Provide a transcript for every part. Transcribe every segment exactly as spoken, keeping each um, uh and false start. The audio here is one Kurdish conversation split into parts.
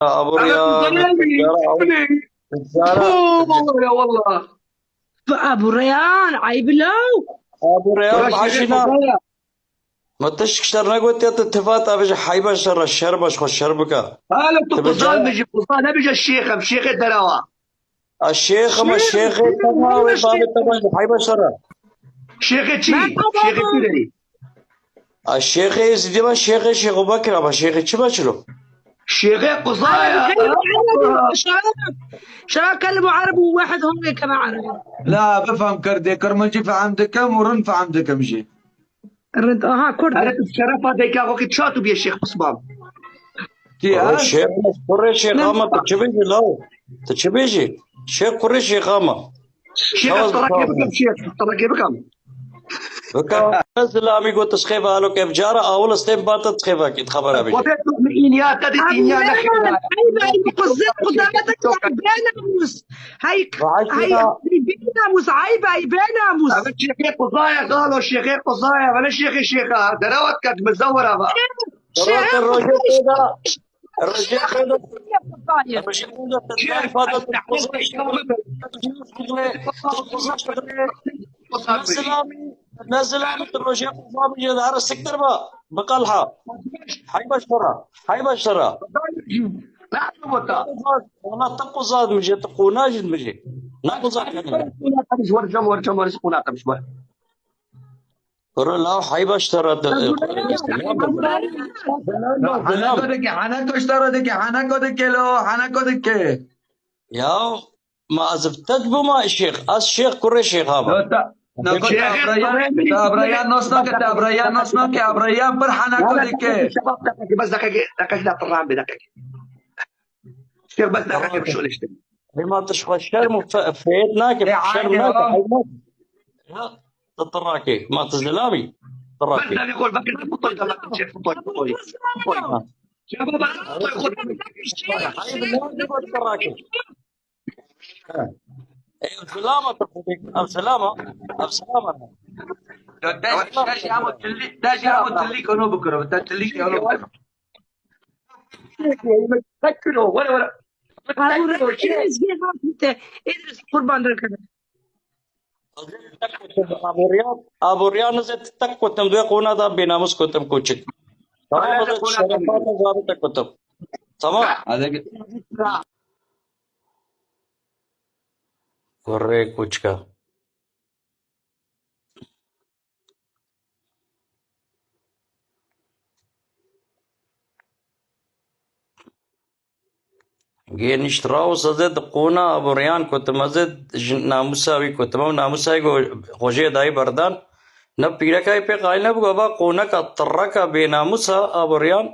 Abu Reyhan, Abu Reyhan. Abu Reyhan, ayıp la. Abu Reyhan, başına. Ma tişt kişter negotiye, tu tifat abi ji heyba şerra, şer baş xwe şer bika. Hala tu quzan bijî, quzan nebijî şêx em, şêxê derawa. A şêx, ama şêxê tamam, babê tamam, heyba şerra. Şêxê çi? Şêxê çi derî? A şêxê Êzidî, ama şêxê Şêx Ebubekir, ama şêxê çi başilo? Şêxê quzaya. Şara kelime Arab û wahid hûn wê keme Arab. La, bifam kerdê, Kirmancî fehm dikim û rind fehm dikim jî. Rind, aha, Kurd. Here tu şerefa dayika xwe kî ça tu bîye Şêx Osman. Kî Kurê ha? Şêx, kurê Şêx Ama, tu çi bêjî law? Tu çi bêjî? Şêx kurê Şêx Ama. Şêx, ez terakê bikim, Şêx, terakê bikim. Bika, ez zilamî got, tu xêva alo ke cara awil stêm bata tu xêva kî xebera bêjî. Xwedê tu min îniya te dî, îniya nexêra. Hey, hey, quzê, qudamete bênamus. Hey, hey, bênamus, ayb, ay bênamus. Ev şêxê quzaya, galo şêxê quzaya, vele şêxê şêxa. Derawat ket mizewera va. Rojê xwe da, rojê xwe da, rojê xwe da, tu dayê fada tu quzê, tu quzê, ne zilamî, ne zilamî, tu rojê quzê bêjî, her siktir ba, biqelha. Heyba şerra, heyba şerra. Wala te quzad mijê, tu qûna jin mijê. Ne quzad. Qûna qemiş, wercem, wercem, wercem, qûna qemiş, wer. Kuro law heyba şerra. Hanako dike, hanako şerra dike, hanako dike lo, hanako dike. Ya, ma ez bi te dibûma şêx, ez şêx kurê şêxa me. Yo, ta, nako, ta Abrayan, ta Abrayan nasnake, ta Abrayan nasnake, Abrayan pir hanako dike. Şebab, deqekê, bes deqekê, deqekê da pirran bê, deqekê. Şêx, bes deqekê bişo liştin. Hema tu ji xwe şerm û fe-, fêt nake, şerm nake, heyb nake. Ya, tu tirakê, ma tu zilamî, tirakê. Bes devê xwe veke, tu putoy da, veke, çê putoy, putoy. Putoy. Şebab, bes putoy xwe. Heyb nake, tu tirakê. Ev zilama tu xwedê, ev zilama, ev zilama. Te, te, te jî hemo tilî, te jî hemo tilî kono bikiro, te tilî kono bikiro. Tekiro, were, were. Abu Reyhan, ez gê hatî te. Îdris, qurban derkeve. Abu Reyhan, Abu Reyhan, ez ê tek kutim, dê qûna da bênamus kutim, kûçik. Tamam, ez ê şerefata zabite kutim. Tamam. Hadi git. Kurê kûçika. Gênîşt Raus, ez ê di qûna Abu Reyhan kutim, ez ê ji namûsa wî kutim. Ew namûsa wî ku xwe jê dayî berdan. Ne pîreka wî pê qayîl nebû, eva qûneka tireka bênamûsa Abu Reyhan.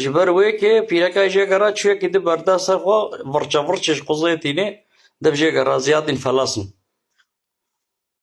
Ji ber wê kê pîreka wî jê gera çûyekî di berda ser xwe, virçe virçe ji quzê tînê, dev jê gera ziyadîn felasn.